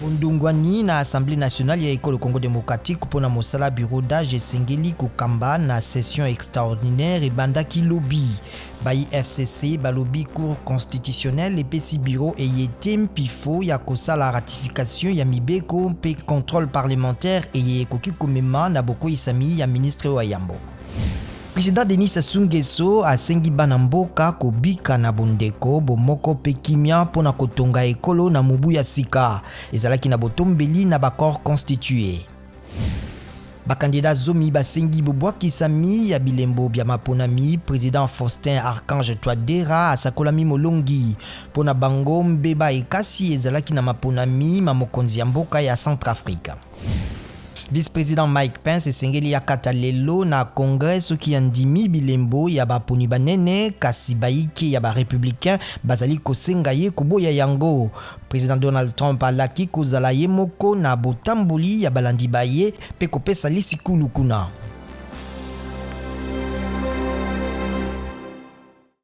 Bondongwani na Assemblee nationale ya Ekolo Congo democratique mpo na mosala bureau d'age esengeli kokamba na session extraordinaire ebandaki lobi. Bayi FCC balobi Cour constitutionnelle epesi bureau eye te mpifo ya kosala ratification ya mibeko mpe controle parlementaire eye ekoki komema na bokweyisami ya ministre wa yambo. President Denis Sassou Nguesso asengi bana mboka kobika na bondeko, bomoko mpe kimia mpo na kotonga ekolo na mobu ya sika. Ezalaki na botombeli na ba corps constitues. Bakandida zomi basengi bobwakisami ya bilembo bya maponami. President Faustin Archange Touadera asakolami molongi. Mpo na bango, mbeba ekasi ezalaki na maponami ma mokonzi ya mboka ya Centrafrique. Vice-president Mike Pence esengeli akata lelo na Congrès soki andimi bilembo ya baponi banene, kasi bayike ya ba republicains bazali kosenga ye koboya yango. President Donald Trump alaki kozala ye moko na botamboli ya balandi ba ye mpe kopesa lisikulu kuna.